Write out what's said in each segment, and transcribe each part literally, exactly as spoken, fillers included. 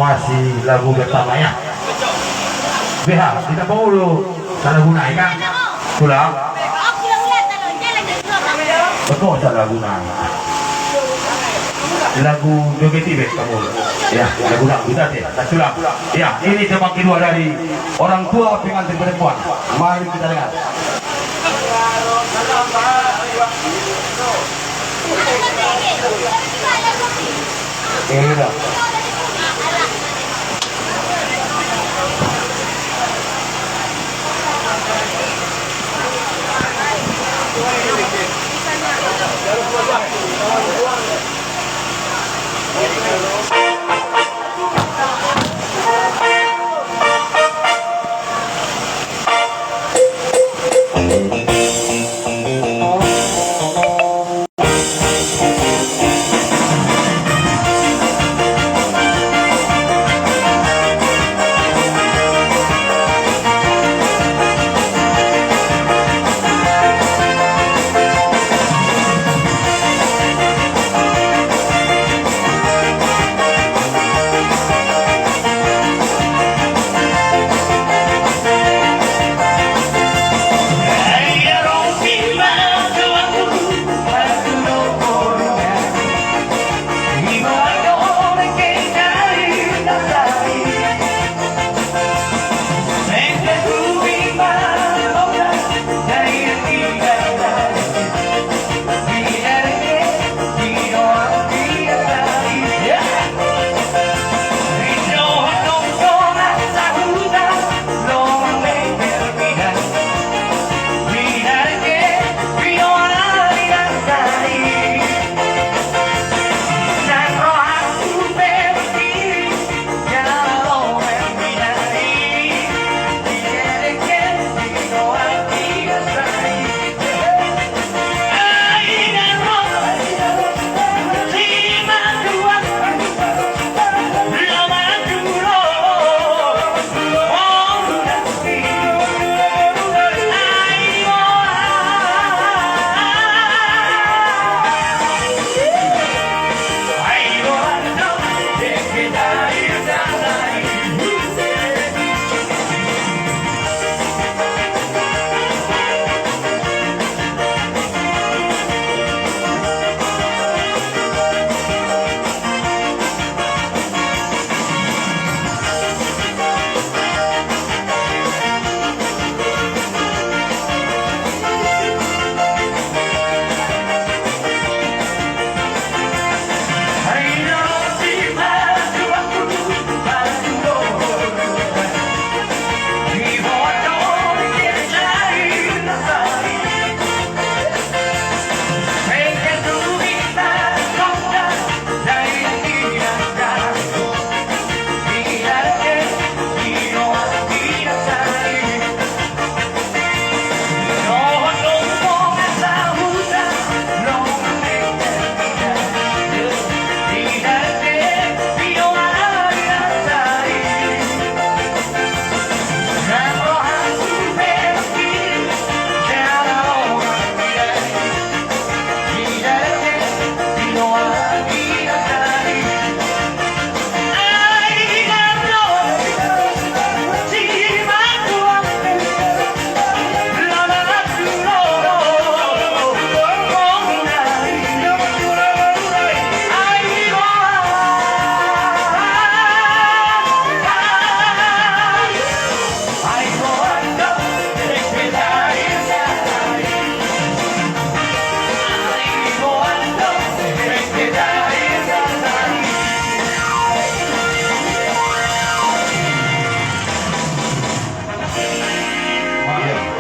Masih lagu pertama ya. Beha, kita mau lu salah guna ya kan? Tulang. Betul salah guna. Lagu joget ibe kamu. Ya, lagu lagu tadi. Tulang. Ya, ini tema kedua dari orang tua pengantin perempuan. Mari kita dengar.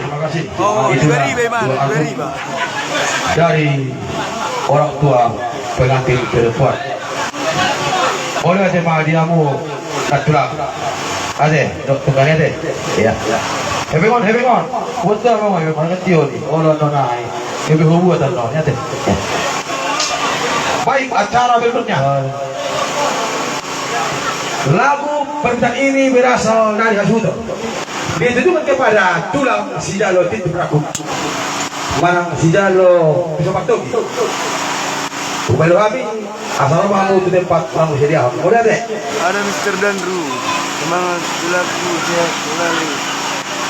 Terima kasih. Oh, itulah dua album dari orang tua pengantin perempuan. Oleh tema diamu. Natulang. Ate, dok tunggal ate. Iya. Hepeng on, hepeng on. Buat apa mau hepeng on? Kan tio ni. Olo no nai. Hepeng ho buat no, ate. Baik, acara berikutnya. Lagu permintaan ini berasal dari Hasuto. Ditujukan kepada tulang sijalo tintu peraku. Manang sijalo piso partogi. Hubaen hami, asa ro ma hamu tu tempat na husediahon. Mauliate. Ada Mister Danru. Semangat, selaku sehat selalu.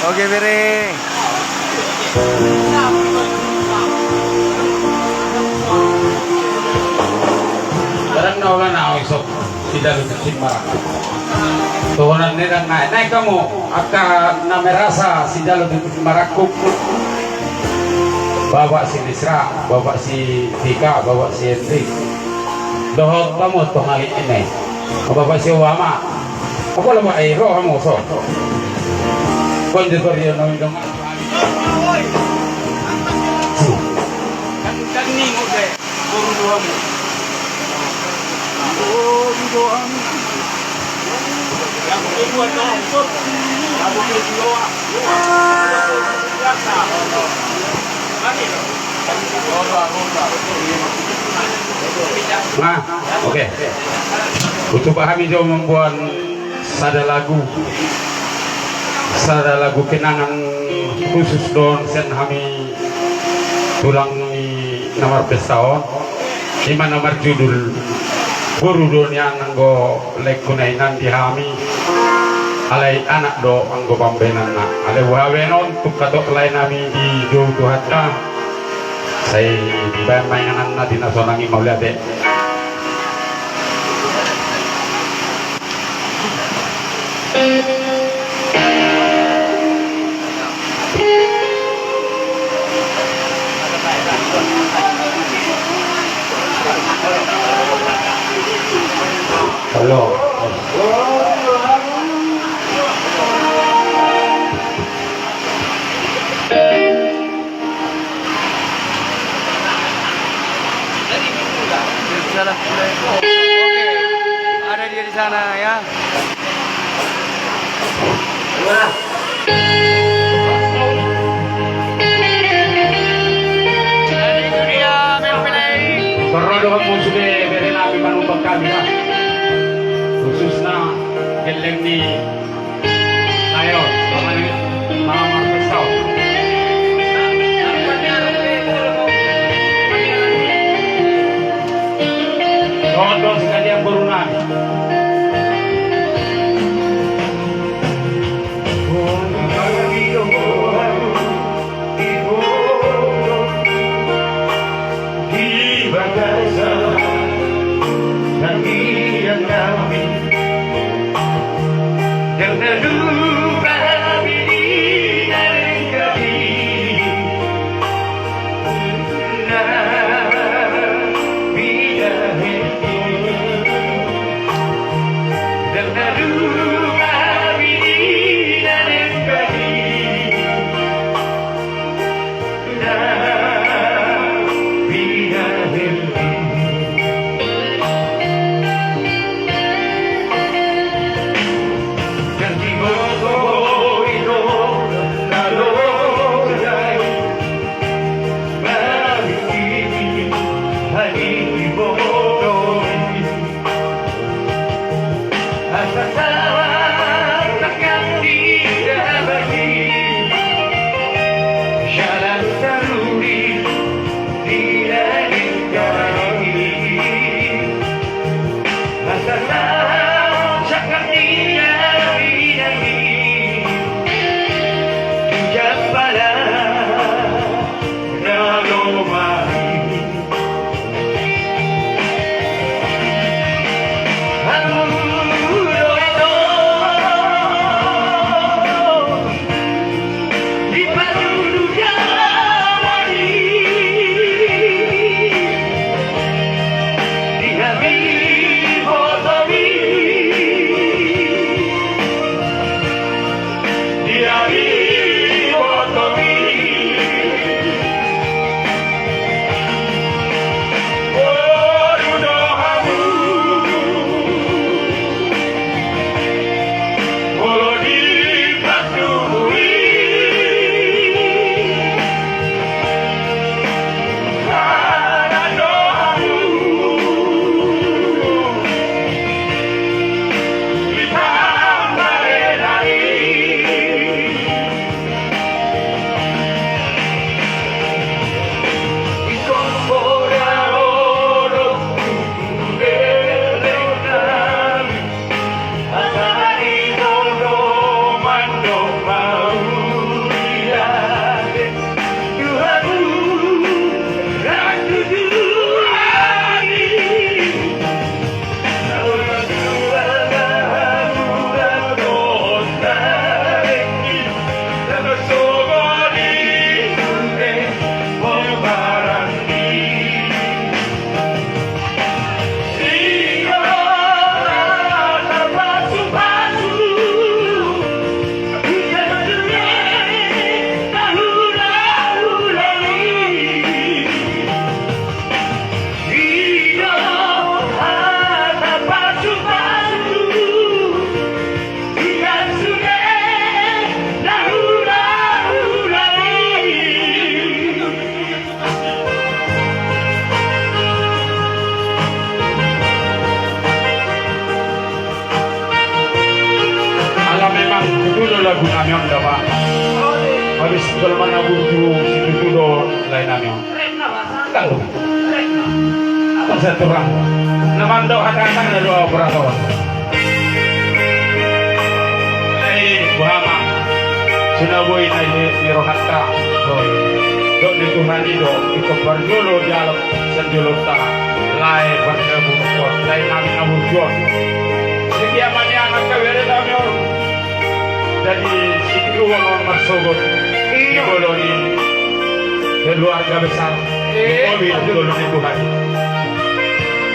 Oke, bere. Barang na ula na isop. Sidalu Tingki Marangkup. Tohonan ni dang nai, nai hamu angka na merasa sidalu Tingki Marangkup. Bapak si Lisra, bapak si Tika, bapak si Hendrik. Dohot hamu tong ali ini. Bapak si Obama. Apa lo, Pak, eh, ro hamu so. Konditor yo nami dong. Kan, kan ni ngode. Nah, oke. Untuk hami jo mamboan sada lagu, sada lagu kenangan khusus do on sian hami tulang ni na marpesta on, i ma na marjudul Boru do nian anggo laengku na inang di hami, alai anak do anggo pambahenanna. Alai hubaen on tu hatop lae nami di jolo Tuhanta, sai dibaen ma ingananna di na sonang i. Mauliate. Halo. Salah. Oke. Ada dia di sana, ya. Jadi itu dia, mempelai. Parrodo hamu sude bere nami manumpak hami, ya. Khususna gelleng ni Ayo, mama ni, mama marpesta on. Dohot do sekalian boru nami. Di bagasan tangiang nami. Jolma na burju situtu do lae nami on. Tahu. Apa satu orang? Na mandok hata-hata na dua operator. Lae boha ma. Suna boi na i ni rohanta. Dok ni Tuhan i do, ingkon parjolo dialog sanjolonta. Lae parjolo, lae nami na burju on. Setia ma nian angka bere nami on. Jadi, situtu on marsogot di bolon i keluarga besar Jokowi di bolon i Tuhan.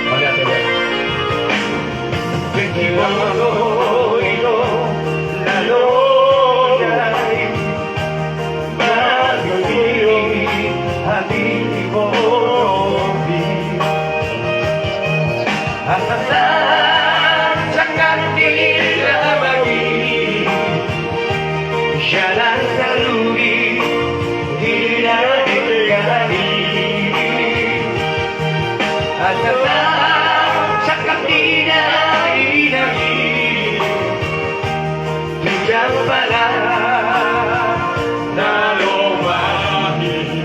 Mauliate. Asa tarsangkap di na bagi, jalan tarlugi di na denggan i. Asa tarsangkap di na inang i, di jampalan na lomak i.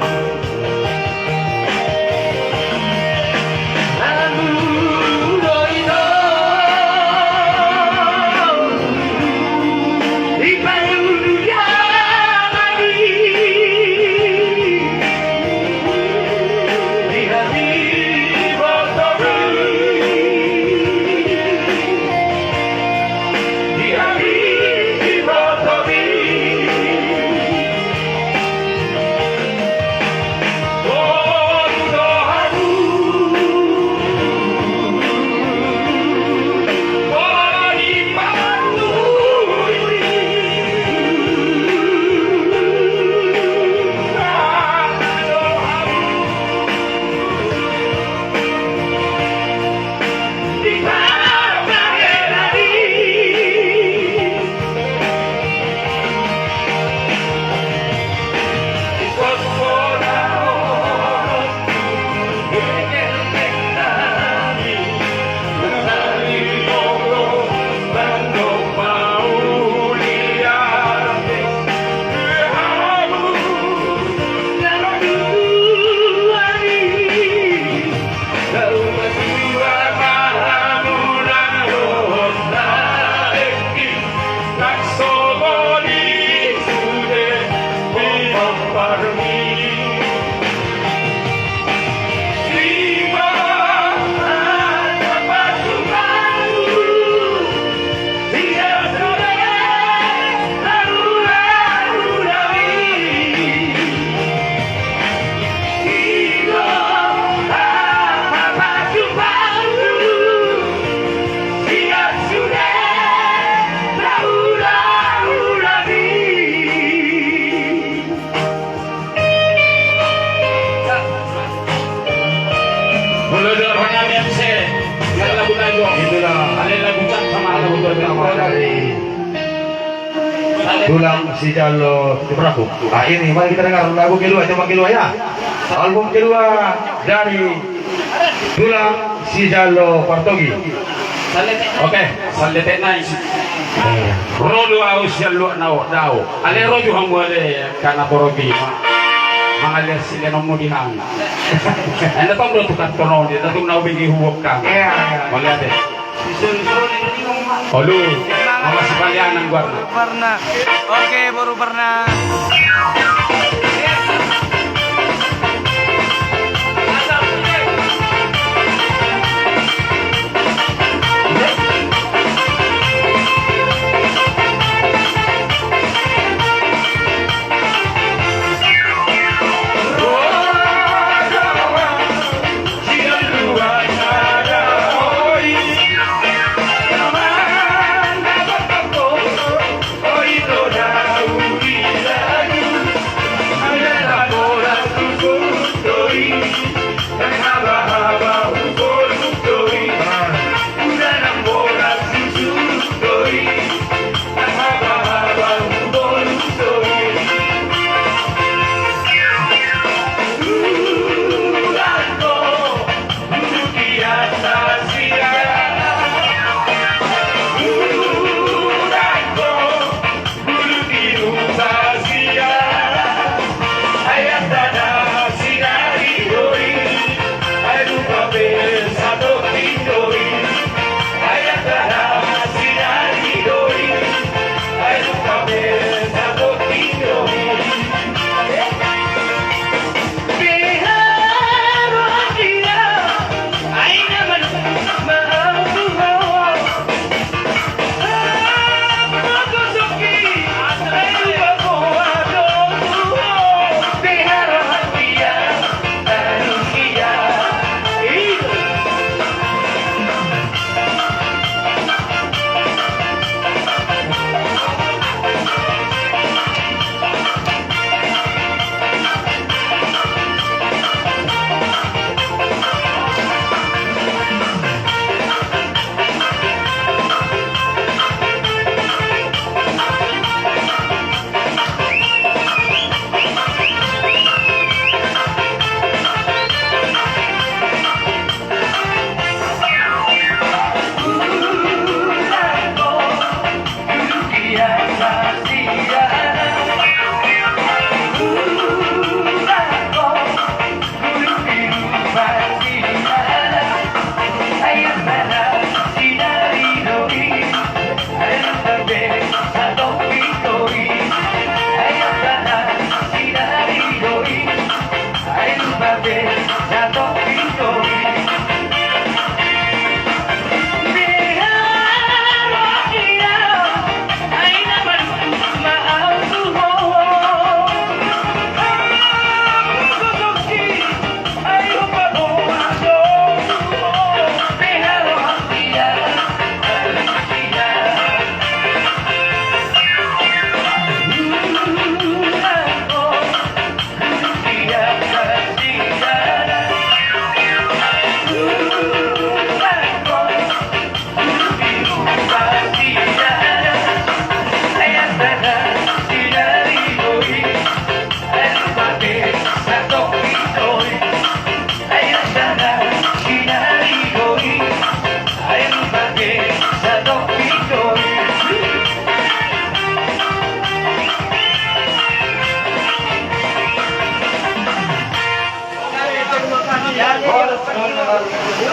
Molo do roha nami M C, biar lagu na jo. Itulah. Ale lagu cak sama lagu pertama dari Tulang Sijalo Tipraku. Ah, ini, mari kita dengar lagu kedua, coba kedua ya. Album kedua dari Tulang Sijalo Partogi. Oke, saletek nai. Ro do au sian luat na dao. Ale ro jo hamu ale kana porobi. Mangalias silenonmu di hang. Enda tong do tukar tono di tatung nau bigi huwok kan. Iya, iya. Mauliate. Olu, mama si Palianan guarna. Parna. Oke, boru Parna.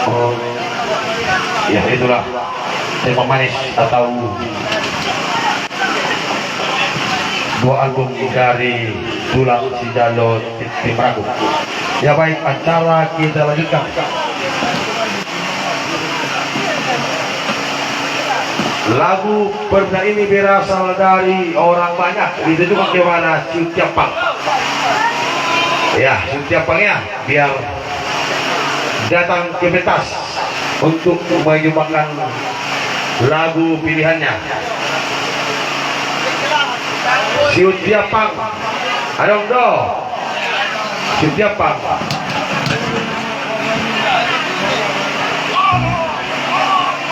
Oh, ya, itulah tema manis atau dua album dari Tulang Sijalo Tim Ragu. Ya baik, acara kita lanjutkan. Lagu perdana ini berasal dari orang banyak, itu juga kepada Siutiapang. Ya, Siutiapang ya, biar datang ke pentas untuk menyumbangkan lagu pilihannya. Siutiapang. Adong do. Siutiapang.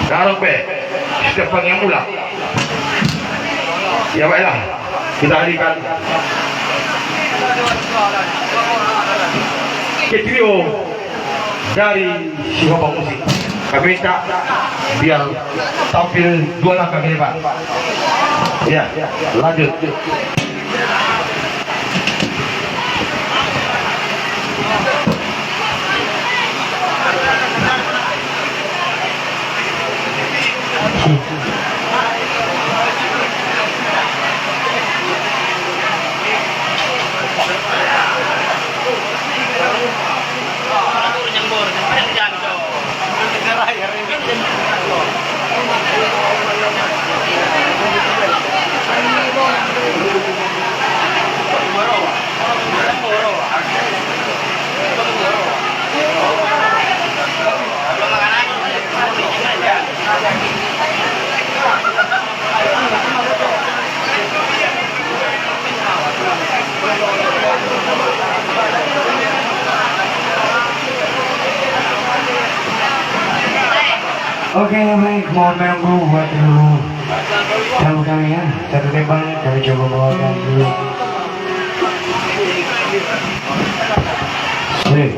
Garong be. Siutiapang yang mulak. Ya baiklah. Kita hadirkan ke trio dari Sihombang Musik. Kami minta biar tampil dua langkah ke depan. Ya, lanjut. Oke, baik, mohon menunggu buat dulu tamu kami ya. Satu tembang kami coba bawakan dulu. Sip.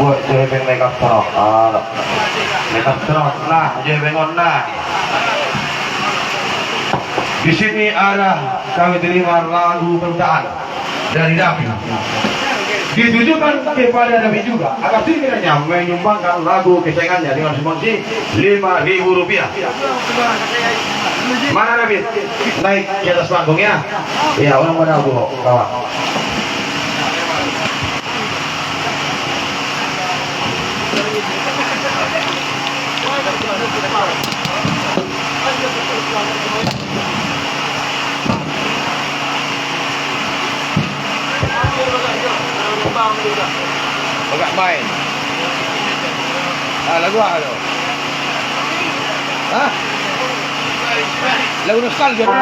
Buat jo hepeng Megatron. Alah. Megatron. Nah, jo hepeng on, nah. Di sini ada kami terima lagu permintaan dari David. Ditujukan kepada David juga, agar kiranya menyumbangkan lagu kesayangannya dengan sumbangsi lima ribu rupiah. Mana David? Naik ke atas panggung ya. Ya, orang mana, kawan? Bagak main. Ah, lagu aha do? Hah? Lagu nostalgia do.